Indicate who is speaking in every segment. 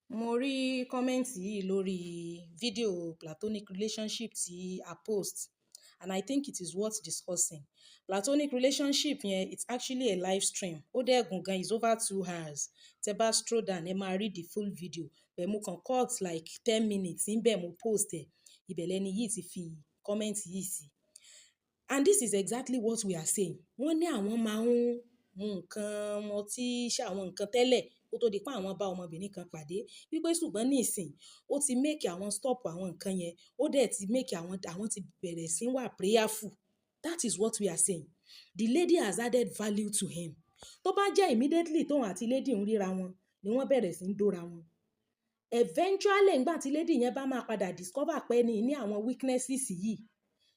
Speaker 1: Mo rí comment yìí lórí fídíò platonic relationship tí a post, and I think it is worth discussing. Platonic relationship yẹn, it's actually a live stream. Ó dẹ̀ gùn gan, it's over 2 hours. Tẹ bá scroll down, ẹ máa rí the full video. But mo kàn cut like 10 minutes níbẹ̀, mo post ẹ̀. Ibẹ̀ lẹni yìí ti fi comment yìí sí. And this is exactly what we are saying. Wọ́n ní àwọn máa ń mu nǹkan ọtí, ṣe àwọn nǹkan tẹ́lẹ̀ kó tó di pé àwọn bá ọmọbìnrin kan pàdé. Wípé ṣùgbọ́n níìsín, ó ti make àwọn stop àwọn nǹkan yẹn. Ó dẹ̀ ti make àwọn, àwọn ti bẹ̀rẹ̀ sí wà prayerful. That is what we are saying. The lady has added value to him. Tó bá jẹ́ immediately tóun àti lady ń ríra wọn ni wọ́n bẹ̀rẹ̀ sí ń dóra wọn. Eventually, nígbà tí lady yẹn bá máa padà discover pé ní àwọn weaknesses yìí,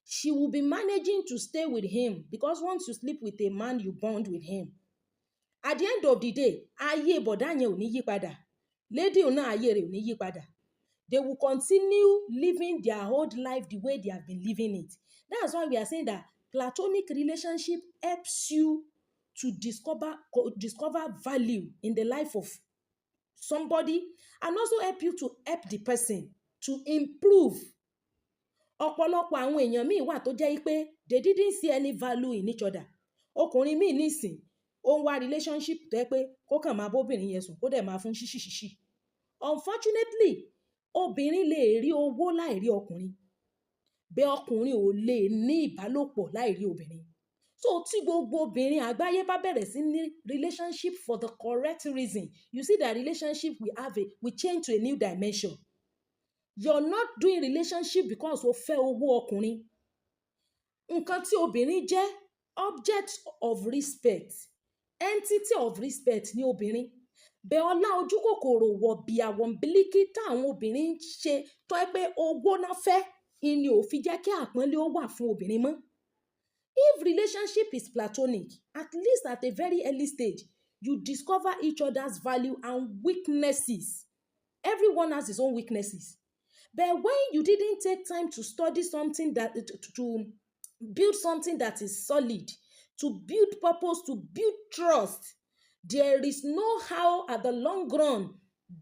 Speaker 1: she will be managing to stay with him, because once you sleep with a man, you bond with him. At the end of the day, ayé bọ̀dá yẹn ò ní yí padà. Lady náà, ayé rẹ̀ ò ní yí padà. They will continue living their old life the way they have been living it. That's why we are saying that platonic relationship helps you to discover value in the life of somebody and also help you to help the person to improve. Ọ̀pọ̀lọpọ̀ àwọn èèyàn míì wà tó jẹ́ pé they didn't see any value in each other. Ọkùnrin míì nísìn, ó ń wá relationship tó jẹ́ pé kó kàn máa bóbìnrin yẹn sùn, kó dẹ̀ máa fún ṣíṣì ṣíṣì. Unfortunately, obìnrin lè rí owó láì rí ọkùnrin, bẹ́ẹ̀ ọkùnrin ò lè ní ìbálòpọ̀ láì rí obìnrin. So tí gbogbo obìnrin àgbáyé bá bẹ̀rẹ̀ sí ní relationship for the correct reason, you see that relationship will change to a new dimension. You're not doing relationship because o fẹ́ owó ọkùnrin. Nǹkan tí obìnrin jẹ́, object of respect, entity of respect ní obìnrin. Bẹ́ẹ̀ ọlá ojúkòkòrò, wọ̀bìà, wọ̀nbílíkì táwọn obìnrin ń ṣe, tó jẹ́ pé owó náà fẹ́, ìní ò fi jẹ́ kí àpọ́nlé ó wà fún obìnrin mọ́. If relationship is platonic, at least at a very early stage, you discover each other's value and weaknesses. Everyone has his own weaknesses. But when you didn't take time to study something that to build something that is solid, to build purpose, to build trust, there is no how at the long run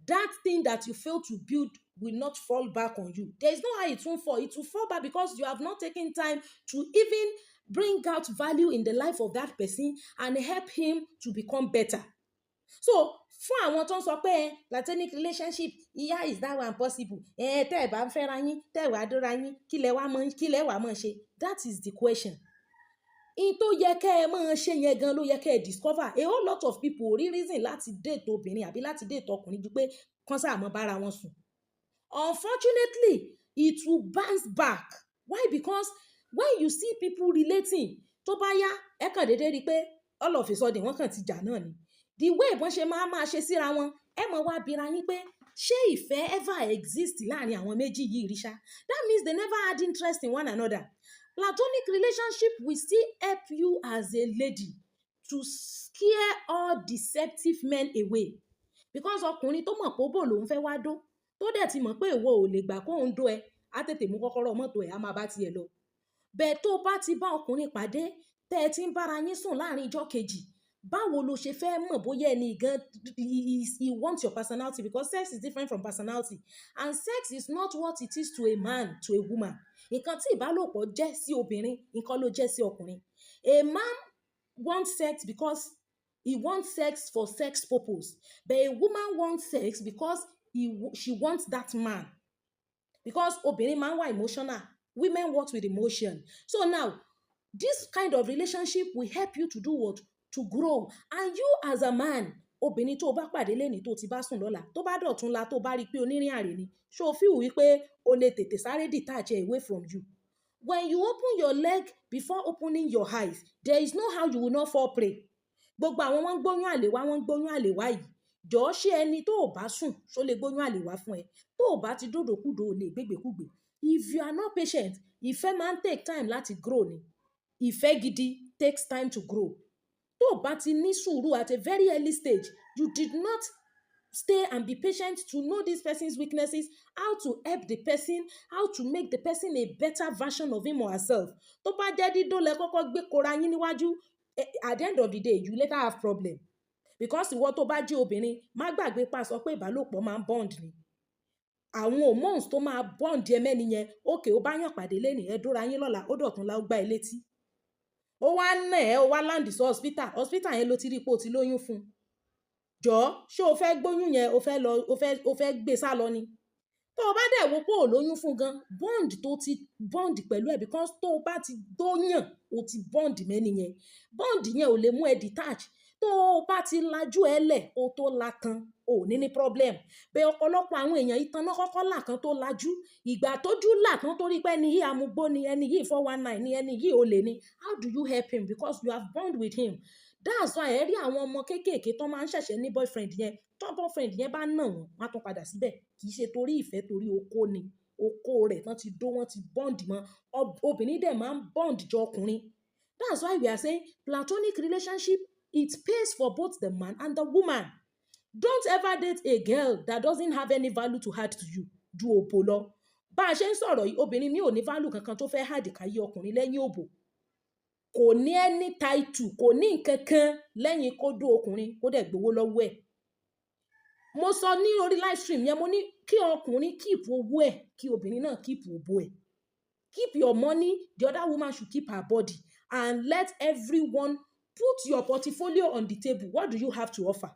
Speaker 1: that thing that you fail to build will not fall back on you. There is no how it won't fall. It will fall back because you have not taken time to even bring out value in the life of that person and help him to become better. So fún àwọn tó ń sọ pé platonic relationship, yeah, is that one possible? Ẹ tẹ́ ẹ bá ń fẹ́ra yín, tẹ́ ẹ wá dóra yín, kí lẹ wá mọ̀ ṣe? That is the question. In tó yẹ kẹ́ ẹ máa ṣe yẹn gan ló yẹ kẹ́ ẹ discover. A whole lot of people ò rí reason láti date obìnrin àbí láti date ọkùnrin ju pé kán sáà mọ́ bára wọn sùn. Unfortunately, it will bounce back. Why? Because when you see people relating, tó bá yá, ẹ kàn déédéé rí i pé all of a sudden, wọ́n kàn ti jà náà ni. The way bọ́n ṣe máa máa ṣe síra wọn, ẹ mọ̀ wá bira yín pé ṣé ìfẹ́ ever exist láàrin àwọn méjì yìí rí ṣá? That means they never had interest in one another. Platonic relationship will still help you as a lady to scare all deceptive men away, because ọkùnrin tó mọ̀ pé òbò lòún fẹ́ wá dó, tó dẹ̀ ti mọ̀ pé ìwọ ò lè gbà kóun dó ẹ, á tètè mú kọ́kọ́rọ́ mọ́tò ẹ̀, á máa bá tiẹ̀ lọ. Bẹ́ẹ̀ tó bá ti bá ọkùnrin pàdé, tẹ́ ẹ ti ń bára yín sùn, láàrin ijọ́ kejì, báwo lo ṣe fẹ́ mọ̀ bóyá ẹni gan he wants your personality? Because sex is different from personality, and sex is not what it is to a man to a woman. Nǹkan tí ìbálòpọ̀ jẹ́ sí obìnrin, nǹkan ló jẹ́ sí ọkùnrin. A man wants sex because he wants sex for sex purpose, but a woman wants sex because she wants that man, because obìnrin máa ń wà emotional. Women work with emotion. So now, this kind of relationship will help you to do what? To grow. And you as a man, obìnrin tó o bá pàdé lẹ́ni tó ti bá sùn lọ́la, tó bá dọ̀túnla, tó bá rí i pé onírìn àrè ni, ṣó o feel wípé o lè tètè sáré detach away from you? When you open your leg before opening your eyes, there is no how you will not fall prey. Gbogbo àwọn wọn ń gbóyún àlè wá, wọ́n ń gbóyún àlè wá yìí, jọ̀ọ́, ṣé ẹni tó o bá sùn, ṣó lè gbóyún àlè wá fún ẹ? Tó o bá ti dòdòkúdò, o lè gbégbèkúgbè if you are not patient. Ìfẹ́ máa ń take time láti grow ni. Ìfẹ́ gidi takes time to grow. Tó o bá ti ní sùúrù at a very early stage, you did not stay and be patient to know this person's weaknesses, how to help the person, how to make the person a better version of him or herself, tó bá jẹ́ dídó lẹ kọ́kọ́ gbé kora yín níwájú, at the end of the day, you later have problem. Because ìwọ tó bá jẹ́ obìnrin, má gbàgbé pa sọ pé ìbálòpọ̀ máa ń bond ni. Àwọn hormones tó máa bond ẹ mẹ́ni yẹn, okay, ó bá yàn pàdé lénìí, ẹ dóra yín lọ́la, ó dọ̀túnla, ó gbá ẹ létí. Ó wá nà ẹ́, ó wá land sí hospital. Hospital yẹn ló ti rí pé o ti lóyún fún un. Jọ̀ọ́, ṣé o fẹ́ gbóyún yẹn, o fẹ́ lọ, o fẹ́ gbé sálọ ni? Tó o bá dẹ̀ wo pé ò lóyún fún gan, bond tó ti bond pẹ̀lú ẹ̀, because tó o bá ti dóyàn, o ti bond mẹ́ni yẹn. Bond yẹn ò lè mú ẹ detach. Tó o bá ti lajú ẹ lẹ̀, o tó la tan, o ò ní problem. Bẹ́ẹ̀ ọ̀pọ̀lọpọ̀ àwọn èèyàn, ìtàn náà kọ́kọ́ là kan tó lajú. Ìgbà tójú là tán torí pé ẹni yìí amugbó ni, ẹni yìí 419 ni, ẹni yìí olè ni. How do you help him? Because you have bond with him. That's why ẹ rí àwọn ọmọ kéékèèké tó máa ń ṣẹ̀ṣẹ̀ ní boyfriend yẹn. Tó boyfriend yẹn bá nà wọ́n, wọ́n á tún padà síbẹ̀. Kì í ṣe torí ìfẹ́, torí okó ni. Okó rẹ̀ tán ti dó, wọ́n ti bond mọ́. Obìnrin dẹ̀ máa ń bond jọ ọkùnrin. That's why we are saying platonic relationship, it pays for both the man and the woman. Don't ever date a girl that doesn't have any value to add to you ju òbò lọ. Bá a ṣe ń sọ̀rọ̀ yìí, obìnrin mi ò ní value kankan tó fẹ́ add káyé ọkùnrin lẹ́yìn òbò. Kò ní any title, kò ní nǹkan kan lẹ́yìn kó dó ọkùnrin, kó dẹ̀ gbowó lọ́wọ́ ẹ̀. Mo sọ ní orí live stream yẹn, mo ní kí ọkùnrin keep owó ẹ̀, kí obìnrin náà keep òbò ẹ̀. Keep your money, the other woman should keep her body, and let everyone put your portfolio on the table. What do you have to offer?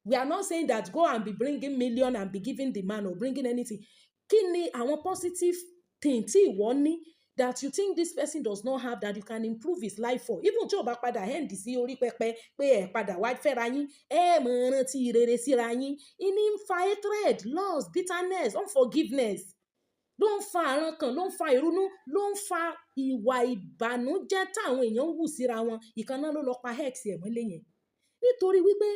Speaker 1: We are not saying that go and be bringing million and be giving the man or bringing anything. Kí ni àwọn positive thing tí ìwọ ní that you think this person does not have that you can improve his life for? Even tí o bá padà end sí orí pẹpẹ pé ẹ padà wá fẹ́ra yín, ẹ mọ̀ rántí rere síra yín. Ìní ń fa hatred, loss, bitterness, unforgiveness, ló ń fa àrankàn, ló ń fa ìrunú, ló ń fa ìwà ìbànújẹ́ táwọn èèyàn ń wù síra wọn. Ìkan náà ló lọ pa ex ẹ̀ mọ́lé yẹn nítorí wípé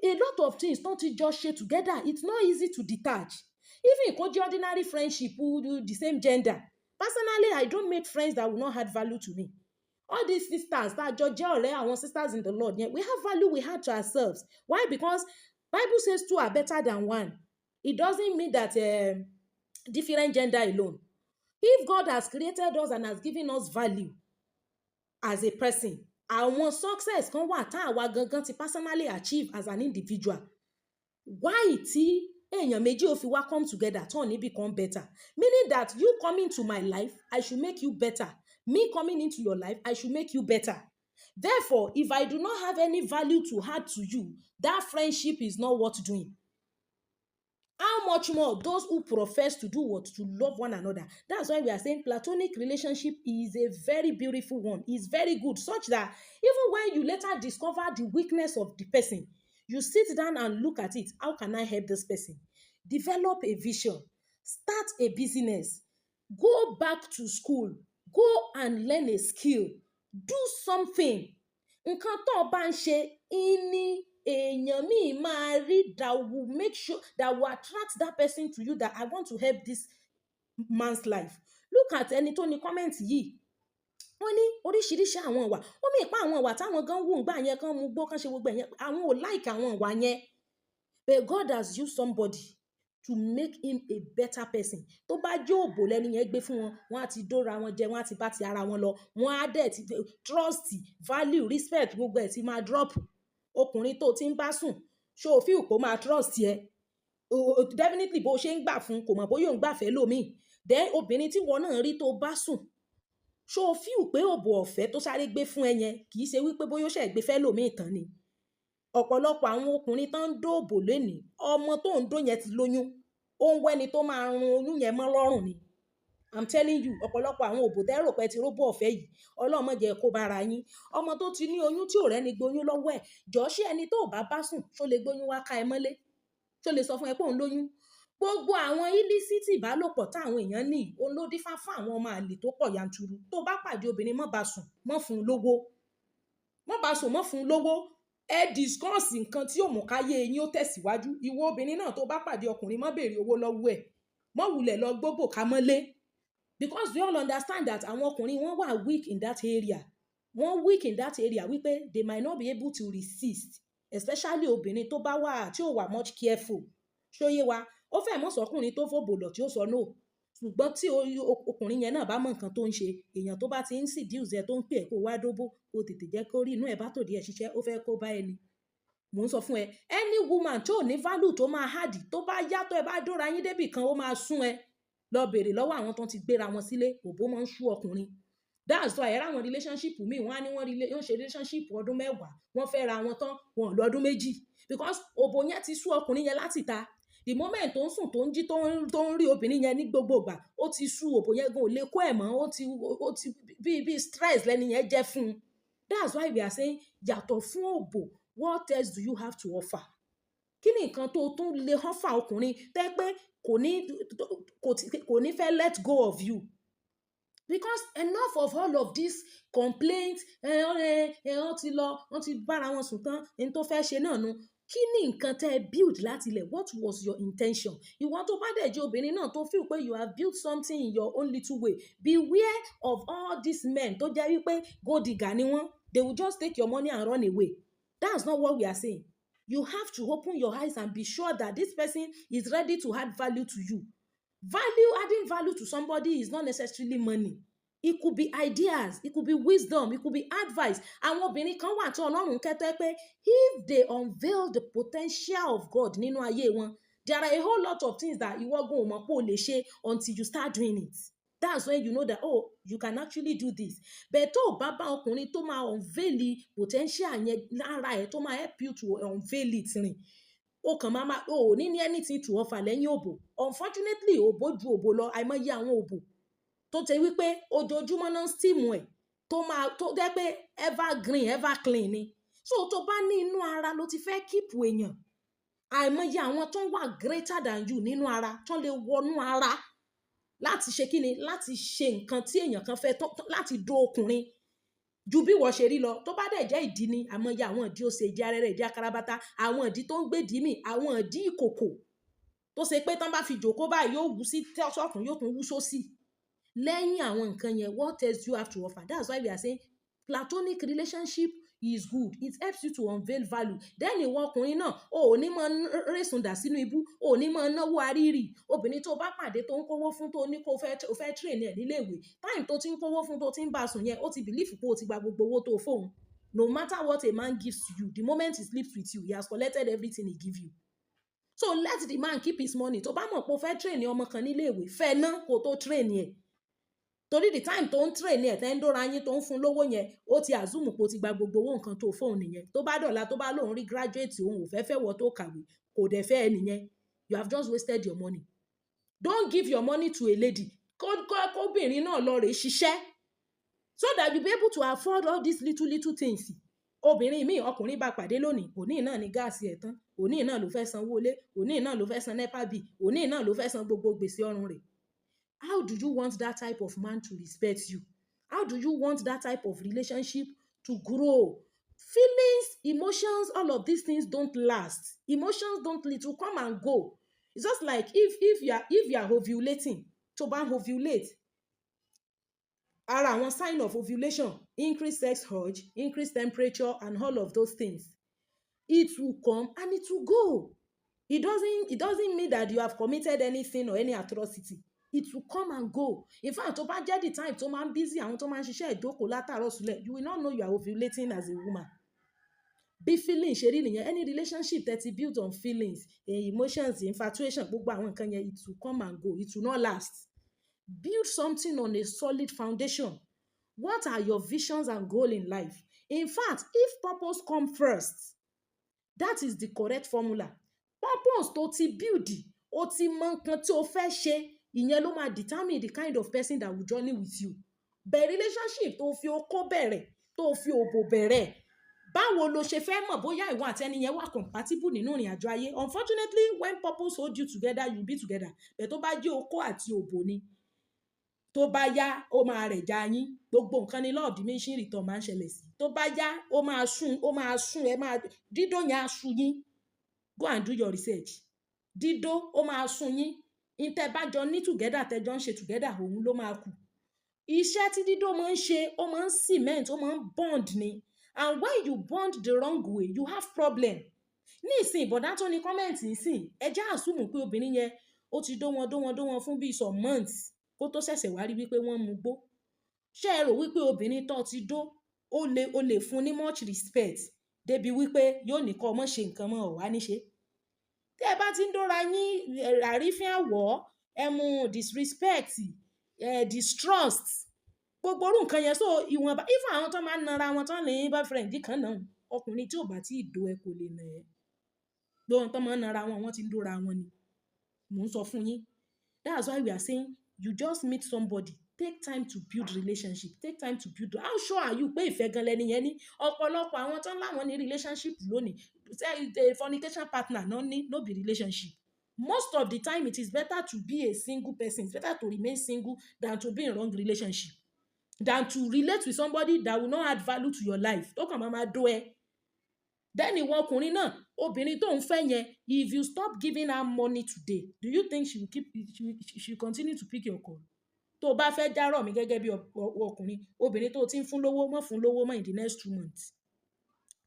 Speaker 1: a lot of things tó ti jọ ṣe together, it's not easy to detach. Even kó jẹ́ ordinary friendship, the same gender. Personally, I don't make friends that will not add value to me. All these sisters tá a jọ jẹ́ ọ̀rẹ́, àwọn sisters in the Lord yẹn, we have value we add to ourselves. Why? Because Bible says two are better than one. It doesn't mean that different gender alone. If God has created us and has given us value as a person, àwọn success kan wà tá àwa gangan ti personally achieve as an individual. Why tí èèyàn méjì ò fi wá come together tán ní become better? Meaning that you coming to my life, I should make you better. Me coming into your life, I should make you better. Therefore, if I do not have any value to add to you, that friendship is not worth doing. How much more those who profess to do what? To love one another. That's why we are saying platonic relationship is a very beautiful one. It's very good, such that even when you later discover the weakness of the person, you sit down and look at it. How can I help this person? Develop a vision. Start a business. Go back to school. Go and learn a skill. Do something. Nǹkan tó o bá ń ṣe, ìní èèyàn míì máa rí that will make sure that will attract that person to you, that I want to help this man's life. Look at ẹni tó ní comment yìí. Wọ́n ní oríṣiríṣi àwọn ìwà. Ó mì pa àwọn ìwà táwọn gan wù ńgbà yẹn, kán mú gbó, kán ṣe gbogbo ẹ̀yẹn. Àwọn ò like àwọn ìwà yẹn. But God has used somebody to make him a better person. Tó bá jẹ́ òbò lẹ́ni yẹn gbé fún wọn, wọ́n á ti dóra wọn jẹ, wọ́n á ti bá ti ara wọn lọ, wọ́n á dẹ̀ ti trust, value, respect, gbogbo ẹ̀ ti máa drop. Ọkùnrin tó ti ń bá sùn, ṣé o feel pé ó máa trust ẹ? Definitely, bó ṣe ń gbà fún, kò mọ̀ bóyá òun gbà fẹ́ lómi. Then obìnrin tí ìwọ náà rí tó bá sùn, ṣé o feel pé òbò ọ̀fẹ́ tó sáré gbé fún ẹ yẹn kì í ṣe wípé bóyá ó ṣẹ̀ gbé fẹ́ lómi tán ni? Ọ̀pọ̀lọpọ̀ àwọn ọkùnrin tó ń dóbò lénìí, ọmọ tó ń dó yẹn ti lóyún, ó ń wẹ́ni tó máa run oyún yẹn mọ́ lọ́rùn ni. I'm telling you, ọ̀pọ̀lọpọ̀ àwọn òbò tẹ́ rò pé ti róbó ọ̀fẹ́ yìí, Ọlọ́run má jẹ́ kó bá ara yín. Ọmọ tó ti ní oyún tí ò rẹ́ni gboyún lọ́wọ́ ẹ̀, jọ̀ọ́, ṣé ẹni tó bá bá sùn, ṣó lè gbóyún wá ká ẹ mọ́lé? Ṣó lè sọ fún ẹ pé òun lóyún? Gbogbo àwọn illicit ìbálòpọ̀ táwọn èèyàn ní, òun ló dífá fún àwọn ọmọ àlè tó pọ̀ yanturu. Tó bá pàdé obìnrin, má bá sùn, má fún un lówó. Má bá sùn, má fún un lówó. Ẹ discuss nǹkan tí yóò mú káyé yín ó tẹ̀síwájú. Ìwọ obìnrin náà tó bá pàdé ọkùnrin, má bèèrè owó lọ́wọ́ ẹ̀. Má wulẹ̀ lọ gbóbò ká mọ́lé. Because we all understand that àwọn ọkùnrin wọ́n wà weak in that area. Wọ́n weak in that area wípé they might not be able to resist, especially obìnrin tó bá wà tí ò wà much careful. Ṣó yé wa? Ó fẹ́ mọ́ sọkùnrin tó fòbò lọ tí ó sọ no. Ṣùgbọ́n tí ọkùnrin yẹn náà bá mọ nǹkan tó ń ṣe, èèyàn tó bá ti ń seduce ẹ, tó ń pè ẹ́ kó wá dóbò, kó tètè jẹ́ kó rí inú ẹ̀ bá tòdí ẹ ṣiṣẹ́, ó fẹ́ kó bá ẹni. Mò ń sọ fún ẹ, any woman tó ní value tó máa add, tó bá yá, tó ẹ bá dóra yín débì kan, ó máa sún ẹ. Lọ bèrè lọ́wọ́ àwọn tó ti gbéra wọn sílé. Òbó máa ń sú ọkùnrin. That's why ẹ ráwọn relationship míì, wọ́n á ní wọ́n ṣe relationship ọdún 10, wọ́n fẹ́ ra wọn tán, wọn ò lọ ọdún 2, because òbò yẹn ti sú ọkùnrin yẹn láti ta. The moment tó ń sùn, tó ń jí, tó ń rí obìnrin yẹn ní gbogbo ìgbà, ó ti sú. Òbò yẹn gan ò lè kó ẹ̀ mọ́. Ó ti bí stress lẹ́ni yẹn jẹ́ fún un. That's why we are saying, yàtọ̀ fún òbò, what else do you have to offer? Kí ni nǹkan tó tún lè offer ọkùnrin tẹ́ pé kò ní fẹ́ let go of you? Because enough of all of these complaints. Ẹ ẹ wọ́n ti lọ, wọ́n ti bára wọn sùn tán, ẹni tó fẹ́ ṣe náà nu. Kí ni nǹkan tẹ́ ẹ build láti ilẹ̀? What was your intention? Ìwọ tó bá dẹ̀ jẹ́ obìnrin náà tó feel pé you have built something in your own little way, beware of all these men tó jẹ́ wípé gold digger ni wọ́n. They will just take your money and run away. That's not what we are saying. You have to open your eyes and be sure that this person is ready to add value to you. Value, adding value to somebody is not necessarily money. It could be ideas, it could be wisdom, it could be advice. Àwọn obìnrin kan wà tí Ọlọ́run kẹ́tọ́ pé if they unveil the potential of God nínú ayé wọn, there are a whole lot of things that ìwọ gan ò mọ̀ pé o lè ṣe until you start doing it. That's when you know that, oh, you can actually do this. But tó o bá bá ọkùnrin tó máa unveil potential yẹn lára ẹ̀, tó máa help you to unveil it rìn, o kàn máa o ò ní ní anything to offer lẹ́yìn òbò. Unfortunately, òbò ju òbò lọ. Àìmọye àwọn òbò tó ṣe wípé ojoojúmọ́ náà steam ẹ̀, tó máa tó jẹ́ pé evergreen, ever clean ni. So tó bá ní inú ara ló ti fẹ́ keep èèyàn, àìmọye àwọn tó ń wà greater than you nínú ara, tó lè wọnú ara láti ṣe kíni, láti ṣe nǹkan tí èèyàn kan fẹ́, láti dó ọkùnrin ju bí wọ́n ṣe rí lọ. Tó bá dẹ̀ jẹ́ ìdí ni, àmọye àwọn ìdí ó ṣe, ìdí arẹ́rẹ́, ìdí akarabata, àwọn ìdí tó ń gbèdí mì, àwọn ìdí ìkòkò tó ṣe pé tán bá fi jòkó báyìí, yóò wú sí sọ́tún, yóò tún wú sósì. Lẹ́yìn àwọn nǹkan yẹn, what else do you have to offer? That's why we are saying platonic relationship is good. It helps you to unveil value. Then ìwọ ọkùnrin náà, o ò ní máa rẹ̀sùn dà sínú ibú, o ò ní máa náwó arírì. Obìnrin tó bá pàdé, tó ń kówó fún, tó ní kó fẹ́, o fẹ́ train ẹ̀ nílé ìwé, time tó ti ń kówó fún, tó ti ń bá sùn yẹn, ó ti believe pé o ti gba gbogbo owó tó fóun. No matter what a man gives to you, the moment he sleeps with you, he has collected everything he give you. So let the man keep his money. Tó bá mọ̀ pé o fẹ́ train ọmọ kan nílé ìwé, fẹ́ ná kó tó train ẹ̀, torí the time tó ń train ẹ̀, tẹ́ ń dóra yín, tó ń fún lówó yẹn, ó ti assume pé ó ti gba gbogbo owó nǹkan tó fóun nìyẹn. Tó bá dọ̀la, tó bá lóun rí graduate, òun ò fẹ́ fẹ́ wọ tó kàwé, kò dẹ̀ fẹ́ ẹ nìyẹn. You have just wasted your money. Don't give your money to a lady. Kóbìnrin náà lọ rèé ṣiṣẹ́ so that you be able to afford all these little little things. Obìnrin míì, ọkùnrin bá pàdé lónìí, òní náà ní gas ẹ̀ tán, òní náà ló fẹ́ sanwó ilé, òní náà ló fẹ́ san NEPA bill, òní náà ló fẹ́ san gbogbo gbèsè ọrùn rẹ̀. How do you want that type of man to respect you? How do you want that type of relationship to grow? Feelings, emotions, all of these things don't last. Emotions don't, it will come and go. It's just like if you are ovulating. Tó bá ń ovulate, ara àwọn sign of ovulation: increase sex urge, increase temperature and all of those things. It will come and it will go. It doesn't mean that you have committed anything or any atrocity. It will come and go. In fact, tó bá jẹ́ the time tó máa ń busy, àwọn tó máa ń ṣiṣẹ́ ìjókòó látàárọ̀ sílẹ̀, you will not know you are ovulating as a woman. Bí feeling ṣe rí nìyẹn. Any relationship that is built on feelings, emotions, infatuation, gbogbo àwọn nǹkan yẹn, it will come and go. It will not last. Build something on a solid foundation. What are your visions and goal in life? In fact, if purpose come first, that is the correct formula. Purpose tó ti build, o ti mọ nǹkan tí o fẹ́ ṣe, ìyẹn ló máa determine the kind of person that will journey with you. Bẹ̀rẹ̀ relationship tó fi okó bẹ̀rẹ̀, tó fi òbò bẹ̀rẹ̀, báwo lo ṣe fẹ́ mọ̀ bóyá ìwọ àti ẹni yẹn wà compatible nínú ìrìn àjò ayé? Unfortunately, when purpose hold you together, you be together. But tó bá jẹ́ okó àti òbò ni, tó bá yá, ó máa rẹ̀ já yín. Gbogbo nǹkan ni law of diminishing return máa ń ṣẹlẹ̀ sí. Tó bá yá, ó máa sún, ó máa sún ẹ, máa dídó yẹn á sú yín. Go and do your research. Dídó, ó máa sún yín. Tẹ́ bá jọ ní together, tẹ́ jọ ń ṣe together, òun ló máa kù. Iṣẹ́ tí dídó máa ń ṣe, ó máa ń cement, ó máa ń bond ni. And when you bond the wrong way, you have problem. Ní ìsìn, bọ̀dá tó ní comment nísìn, ẹ jẹ́ assume pé obìnrin yẹn, ó ti dó wọn, dó wọn, dó wọn fún bíi some months kó tó ṣẹ̀ṣẹ̀ wá rí wípé wọ́n mu gbó. Ṣé ẹ rò wípé obìnrin tó ti dó, ó lè fún ní much respect? Débi wípé yóò ní kó má ṣe nǹkan mọ́, ò wá ní ṣe. Tí ẹ bá ti ń dóra yín, àrífín àwọ̀, ẹ mú disrespect, distrust, gbogbo irú nǹkan yẹn. So ìwọ̀nba, even àwọn tó máa ń na ara wọn tán ní boyfriend kan náà, ọkùnrin tí ò bá tí ì do ẹ kò lè nà ẹ́. Gbogbo àwọn tó máa ń na ara wọn, wọ́n ti ń dóra wọn ni. Mò ń sọ fún yín. That's why we are saying you just meet somebody, take time to build relationship, take time to build. How sure are you pé ìfẹ́ gan lẹni yẹn ní? Ọ̀pọ̀lọpọ̀ àwọn tó ń láwọn ní relationship lónìí, say fornication partner náà ní, no be relationship. Most of the time, it is better to be a single person. It's better to remain single than to be in wrong relationship, than to relate with somebody that will not add value to your life. Tó kàn máa máa dó ẹ. Then ìwọ ọkùnrin náà, obìnrin tó ń fẹ́ yẹn, if you stop giving her money today, do you think she will continue to pick your call? Tó o bá fẹ́ járọ̀ mi gẹ́gẹ́ bí ọkùnrin, obìnrin tó o ti ń fún lówó, má fún lówó mọ́ in the next 2 months.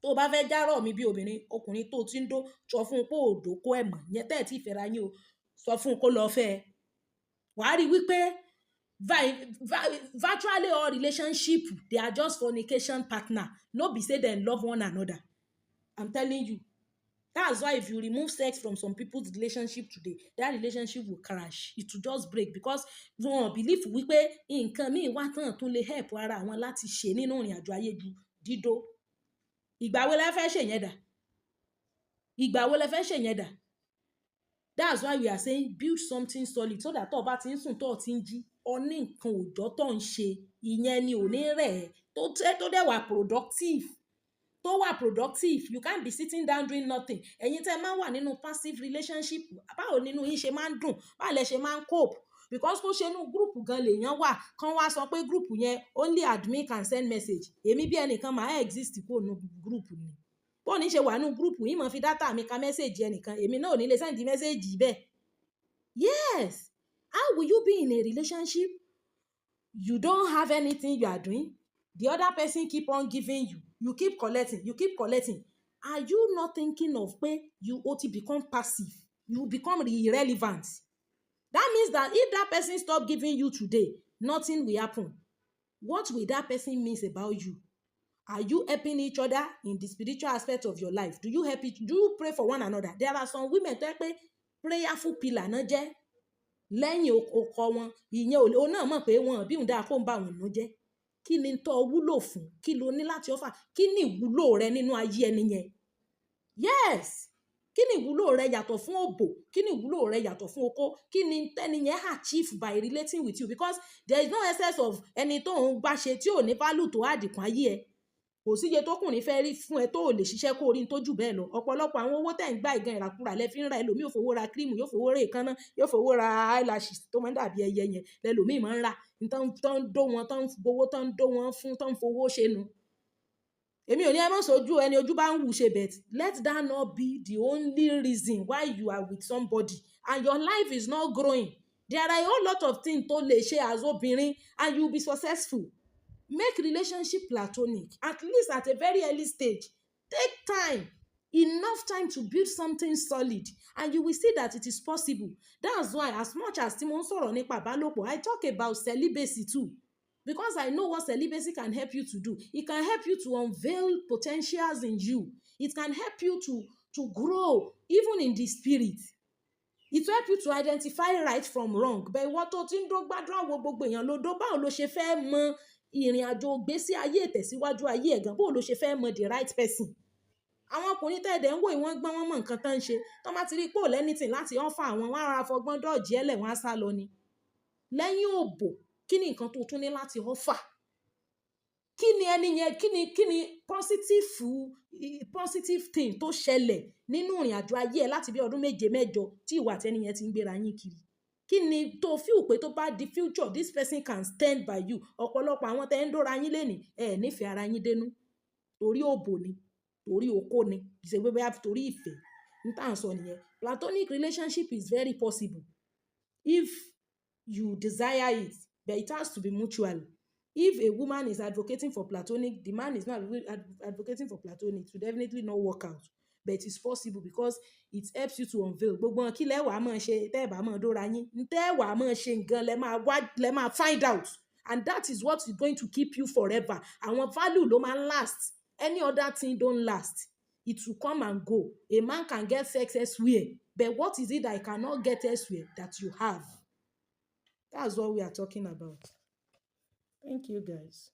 Speaker 1: Tó o bá fẹ́ járọ̀ mi bí obìnrin, ọkùnrin tó o ti ń dó, sọ fún un pé ò dóko ẹ̀ mọ̀, ìyẹn tẹ́ ẹ̀ tí ì fẹ́ra yín o, sọ fún un kó lọ fẹ́ ẹ. Wàá rí wípé virtually all relationship, they are just fornication partner. No be say dem love one another. I'm telling you. That's why if you remove sex from some people's relationship today, that relationship will crash. It will just break because wọn believe wípé nǹkan míì wá tán tó lè help ara wọn láti ṣe nínú ìrìn àjò ayé ju dídó. Ìgbà wo lẹ fẹ́ ṣe yẹn dà? Ìgbà wo lẹ fẹ́ ṣe yẹn dà? That's why we are saying build something solid so that tó o bá ti ń sùn, tó o ti ń jí, ọ ní nǹkan òòjọ́ tó ń ṣe, ìyẹn ni ò ní rẹ̀ ẹ́, tó dẹ̀ wà productive, tó wà productive. You can't be sitting down doing nothing. Ẹ̀yin tẹ́ ẹ máa ń wà nínú passive relationship, báwo nínú yín ṣe máa ń dùn? Báwo lẹ ṣe máa ń cope? Because kó ṣe inú group gan lèèyàn wà, kán wá sọ pé group yẹn, only admin can send message. Èmi bí ẹnìkan, máa exit kúrò nínú group ni. Bó ní ṣe wà nínú group yìí, mo fi data mi ka message ẹnìkan, èmi náà ò ní lè send message bẹ́ẹ̀. Yes, how will you be in a relationship, you don't have anything you are doing, the other person keep on giving you, you keep collecting, you keep collecting? Are you not thinking of pé you o ti become passive, you become irrelevant? That means that if that person stop giving you today, nothing will happen. What will that person means about you? Are you helping each other in the spiritual aspect of your life? Do you help each do you pray for one another? There are some women tó jẹ́ pé prayerful pillar náà jẹ́ lẹ́yìn ọkọ wọn. Ìyẹn òun náà mọ̀ pé wọn bí òun dáa kó ń bá òun nú jẹ́. Kí ni tó wúlò fún? Kí lo ní láti offer? Kí ni ìwúlò rẹ nínú ayé ẹni yẹn? Yes, kí ni ìwúlò rẹ yàtọ̀ fún òbò? Kí ni ìwúlò rẹ yàtọ̀ fún okó? Kí ni tẹ́ni yẹn achieve by relating with you? Because there is no essence of ẹni tó ń bá ṣe tí ò ní value tó add kún ayé ẹ. Kò sí iye tókùnrin fẹ́ rí fún ẹ tó ò lè ṣiṣẹ́ kó rí tó jù bẹ́ẹ̀ lọ. Ọ̀pọ̀lọpọ̀ àwọn owó tẹ̀ ń gbà ìgan, ìràkúrà lẹ fi ń ra. Ẹlòmíì ò fowó ra cream, yóò fowó ra èékánná, yóò fowó ra eyelashes tó máa ń dàbí ẹyẹ yẹn lẹlòmíì máa ń rà. Tán tán ń dó wọn, tán ń gbowó, tán ń dó wọn fún, tán ń fowó ṣe nu. Èmi ò ní ẹ má sojú ẹni ojú bá ń wù ṣe, but let that not be the only reason why you are with somebody and your life is not growing. There are a whole lot of things tó lè ṣe as obìnrin and you will be successful. Make relationship platonic, at least at a very early stage. Take time, enough time to build something solid, and you will see that it is possible. That's why, as much as tí mo ń sọ̀rọ̀ nípa ìbálòpọ̀, I talk about celibacy too, because I know what celibacy can help you to do. It can help you to unveil potentials in you. It can help you to grow even in the spirit. It will help you to identify right from wrong. But ìwọ tó ti ń dó gbàdúrà wo gbogbo èèyàn ló dó, báwo ló ṣe fẹ́ mọ ìrìn àjò ìgbésí ayé, ìtẹ̀síwájú ayé ẹ̀ gan? Báwo ló ṣe fẹ́ mọ the right person? Àwọn ọkùnrin tẹ́ ẹ dẹ̀ ń wò yìí, wọ́n gbọ́n, wọ́n mọ nǹkan tán ń ṣe. Tán bá ti rí pé ò anything láti offer àwọn, wọ́n á rọra fọgbọ́n dodge ẹ́ lẹ̀, wọ́n á sá lọ ni. Lẹ́yìn òbò, kí ni nǹkan tó tún ní láti offer? Kí ni ẹni yẹn, kí ni positive thing tó ṣẹlẹ̀ nínú ìrìn àjò ayé ẹ láti bí ọdún 7, 8 tí ìwọ àti ẹni yẹn ti ń gbéra yín kiri? Kí ni tó feel pé tó bá di future, this person can stand by you? Ọ̀pọ̀lọpọ̀ àwọn tẹ́ ń dóra yín lénìí, ẹ nífẹ̀ẹ́ ara yín dénú. Torí òbò ni, torí okó ni, kì í ṣe pé bóyá torí ìfẹ́. N tá ń sọ nìyẹn. Platonic relationship is very possible if you desire it, but it has to be mutual. If a woman is advocating for platonic, the man is not advocating for platonic, it will definitely not work out. But it's possible because it helps you to unveil. Gbogbo wọn, kí lẹ wàá máa ṣe tẹ́ ẹ bá máa dóra yín? N tẹ́ ẹ wàá máa ṣe nǹkan lẹ máa wá, lẹ máa find out, and that is what is going to keep you forever. Àwọn value ló máa ń last. Any other thing don't last. It will come and go. A man can get sex elsewhere, but what is it that he cannot get elsewhere that you have? That's what we are talking about. Thank you, guys.